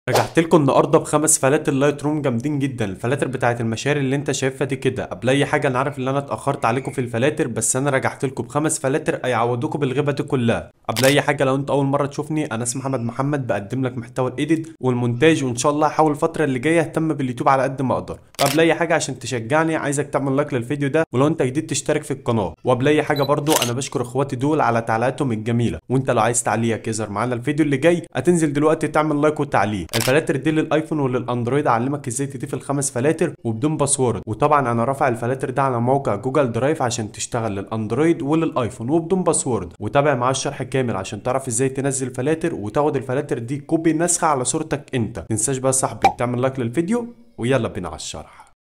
رجعت لكم النهارده بخمس فلاتر Lightroom جامدين جدا. الفلاتر بتاعت المشاري اللي انت شايفها دي كده. قبل اي حاجة انا عارف ان انا اتاخرت عليكم في الفلاتر، بس انا رجعت لكم بخمس فلاتر هيعوضوكم بالغيبة دي كلها. قبل اي حاجة لو انت اول مرة تشوفني، انا اسمي محمد محمد، بقدم لك محتوى ال edit والمونتاج، وان شاء الله هحاول الفترة اللي جاية اهتم باليوتيوب على قد ما اقدر. قبل اي حاجة عشان تشجعني عايزك تعمل like للفيديو ده، ولو انت جديد تشترك في القناة. وقبل اي حاجة برضو انا بشكر اخواتي دول على تعليقاتهم الجميلة، وانت لو عايز تعليقك يظهر معانا الفيديو اللي جاي هتنزل دلوقتي تعمل like وتعليق. الفلاتر دي للايفون وللاندرويد، اعلمك ازاي تضيف الخمس فلاتر وبدون password. وطبعا انا رافع الفلاتر ده على موقع Google Drive عشان تشتغل للاندرويد وللايفون وبدون password. وتابع معايا الشرح كامل عشان تعرف ازاي تنزل فلاتر وتاخد الفلاتر دي copy نسخه على صورتك انت. متنساش بقى يا صاحبي تعمل like للفيديو، ويلا بينا على الشرح.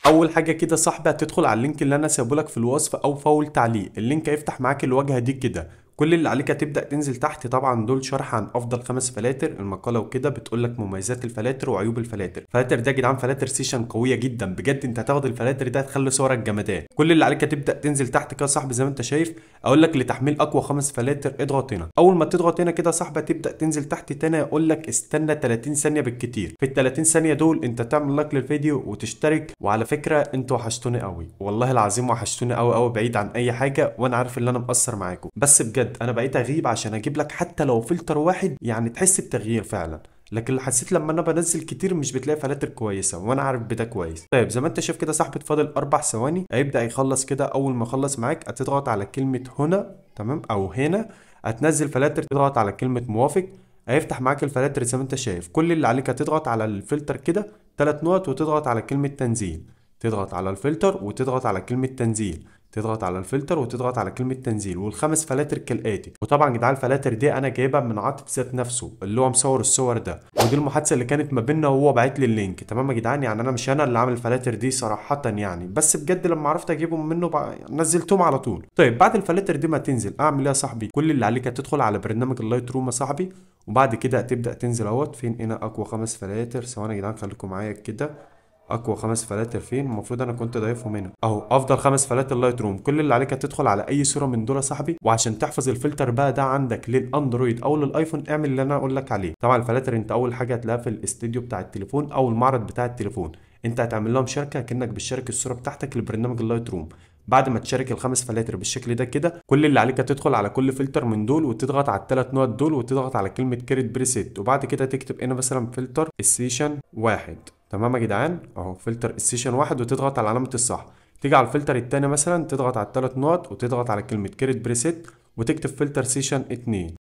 اول حاجة كده صاحبي هتدخل على ال link اللي انا سايبه لك في الوصف او في اول تعليق. ال link هيفتح معاك الواجهة دي كده. كل اللي عليك هتبدا تنزل تحت. طبعا دول شرح عن افضل خمس فلاتر، المقالة وكده بتقول لك مميزات الفلاتر وعيوب الفلاتر. الفلاتر ده يا جدعان فلاتر session قوية جدا بجد، انت هتاخد الفلاتر ده هتخلي صورك جمدان. كل اللي عليك هتبدا تنزل تحت كده صاحبي زي ما انت شايف. اقول لك لتحميل اقوى خمس فلاتر اضغط هنا. اول ما تضغط هنا كده صاحبي هتبدا تنزل تحت تاني، اقول لك استنى 30 ثانية بالكتير. في ال 30 ثانية دول انت تعمل like للفيديو وتشترك. وعلى فكرة انتوا وحشتوني قوي، والله العظيم وحشتوني قوي قوي، بعيد عن اي حاجة، وانا عارف ان انا مقصر معاكم، بس بجد انا بقيت اغيب عشان اجيب لك حتى لو فلتر واحد يعني تحس بتغيير فعلا. لكن اللي حسيت لما انا بنزل كتير مش بتلاقي فلاتر كويسة، وانا عارف بده كويس. طيب زي ما انت شايف كده صاحبي فاضل 4 ثواني هيبدا يخلص كده. اول ما يخلص معاك هتضغط على كلمة هنا، تمام، او هنا هتنزل فلاتر، تضغط على كلمة موافق، هيفتح معاك الفلاتر زي ما انت شايف. كل اللي عليك هتضغط على الفلتر كده 3 نقط وتضغط على كلمة تنزيل، تضغط على الفلتر وتضغط على كلمة تنزيل، تضغط على الفلتر وتضغط على كلمة تنزيل، والخمس فلاتر كالآتي. وطبعا يا جدعان الفلاتر دي أنا جايبها من عاطف ذات نفسه اللي هو مصور الصور ده، ودي المحادثة اللي كانت ما بيننا وهو باعت لي ال link. تمام يا جدعان، يعني أنا مش أنا اللي عامل الفلاتر دي صراحة يعني، بس بجد لما عرفت أجيبهم منه نزلتهم على طول. طيب بعد الفلاتر دي ما تنزل أعمل إيه يا صاحبي؟ كل اللي عليك هتدخل على برنامج ال Lightroom يا صاحبي، وبعد كده هتبدأ تنزل أهوت. فين هنا أقوى خمس فلاتر؟ ثواني يا جدعان خليكم معايا كده. اقوى خمس فلاتر فين؟ المفروض انا كنت ضايفهم هنا اهو، افضل خمس فلاتر Lightroom. كل اللي عليك هتدخل على اي صوره من دول يا صاحبي، وعشان تحفظ الفلتر بقى ده عندك للاندرويد او للايفون اعمل اللي انا اقول لك عليه. طبعا الفلاتر انت اول حاجة هتلاقيها في الاستوديو بتاع التليفون او المعرض بتاع التليفون، انت هتعمل لهم شركة كانك بتشارك الصورة بتاعتك لبرنامج ال Lightroom. بعد ما تشارك الخمس فلاتر بالشكل ده كده، كل اللي عليك هتدخل على كل فلتر من دول وتضغط على الثلاث نقط دول وتضغط على كلمة create preset، وبعد كده تكتب هنا مثلا فلتر ال session 1. تمام يا جدعان اهو فلتر ال session 1، وتضغط على علامة الصح. تيجي على الفلتر الثاني مثلا تضغط على الثلاث نقط وتضغط على كلمة create preset وتكتب فلتر session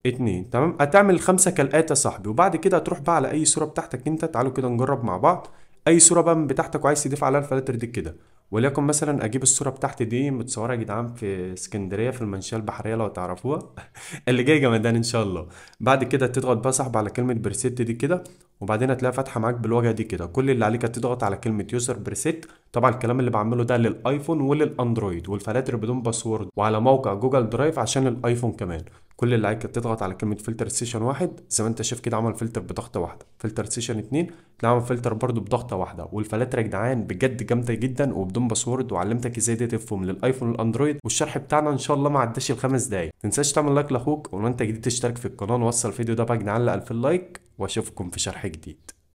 2. تمام، هتعمل الخمسة كالآتي يا صاحبي. وبعد كده هتروح بقى على اي صوره بتاعتك انت. تعالوا كده نجرب مع بعض. اي صوره بقى من بتاعتك وعايز تضيف عليها الفلاتر دي كده، وليكن مثلا اجيب الصورة بتاعتي دي متصورة يا جدعان في اسكندرية في المنشيه البحرية لو تعرفوها اللي جاي جمدان ان شاء الله. بعد كده تضغط بقى صاحبي على كلمة preset دي كده، وبعدين هتلاقيها فاتحة معاك بالواجهه دي كده. كل اللي عليك هتضغط على كلمة use preset. طبعا الكلام اللي بعمله ده للايفون وللاندرويد، والفلاتر بدون password، وعلى موقع Google Drive عشان الايفون كمان. كل اللي عليك تضغط على كلمة فلتر session 1 زي ما انت شايف كده، عمل فلتر بضغطه واحدة. فلتر session 2 تلاقي عمل فلتر برده بضغطه واحدة. والفلاتر يا جدعان بجد جامدة جدا وبدون password، وعلمتك ازاي تضيفهم للايفون والاندرويد. والشرح بتاعنا ان شاء الله ما عداش ال5 دقايق. ما تنساش تعمل like لاخوك، ولو انت جديد تشترك في القناة، ووصل الفيديو ده بقى يا جدعان ل 2000 like، واشوفكم في شرح جديد.